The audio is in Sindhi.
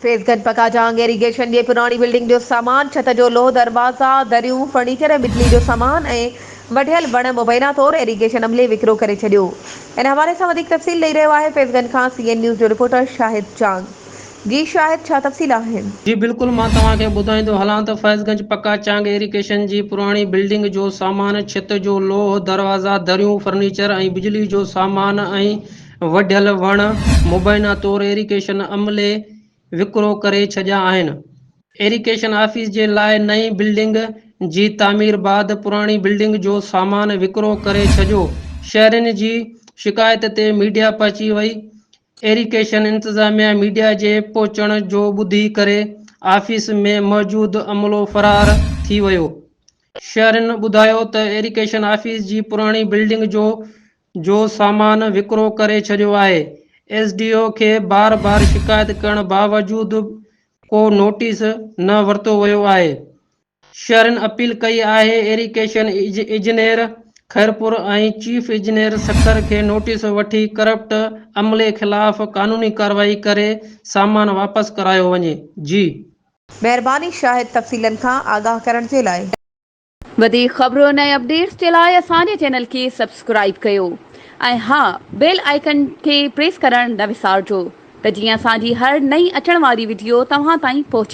فيض گنج پڪا جهانگ ايريگيشن جي پراڻي بلڊنگ جو سامان، ڇت جو لوهه، دروازا، دريون، فرنيچر ۽ بجلي جو سامان ۽ وڍيل وڻ مبينا طور ايريگيشن عملي وڪرو ڪري ڇڏيو. ان حوالي سان وڌيڪ تفصيل ڏئي رهيو آهي فيض گنج کان سي اين نيوز جو رپورٽر شاهد چانگ. جي شاهد ڇا تفصيل آهن؟ جي بلڪل مان توهان کي ٻڌائيندو هلان ته فيض گنج پڪا چانگ ايريگيشن جي پراڻي بلڊنگ جو سامان، ڇت جو لوهه، دروازا، دريون، فرنيچر ۽ بجلي جو سامان ۽ وڍيل وڻ مبينا طور ايريگيشن عملي وڪرو ڪري ڇڏيا آهن. ايريگيشن آفيس جي لاء نئين بلڊنگ جي تعمير بعد پراڻي بلڊنگ جو سامان وڪرو ڪري ڇڏيو. شهرين جي شڪايت تي ميڊيا پهچي وئي. ايريگيشن انتظاميا ميڊيا جي پهچڻ جو ٻڌي ڪري آفيس ۾ موجود عملو فرار ٿي ويو. شهرين ٻڌايو ته ايريگيشن آفيس جي پراڻي بلڊنگ جو جو سامان وڪرو ڪري ڇڏيو آهي، ايس ڊي او کي بار بار شڪايت ڪرڻ باوجود ڪو نوٽيس نه ورتو ويو آهي، شهرين اپيل ڪئي آهي ايريگيشن اجنير خيرپور ۽ چيف اجنير سکر کي نوٽيس وٺي ڪرپٽ عملي خلاف قانوني ڪارروائي ڪري سامان واپس ڪرايو وڃي، جي. مهرباني شاهد تفصيلن کان آگاهه ڪرڻ جي لاء. وڌيڪ خبرن ۽ اپڊيٽس جي لاء اسان جي چينل کي سبسڪرائيب ڪيو ۽ ها بيل آئيڪن کي پريس ڪرڻ نه وسارجو ته جيئن اسان جي هر نئين اچڻ واري وڊيو توهان تائين پهچي.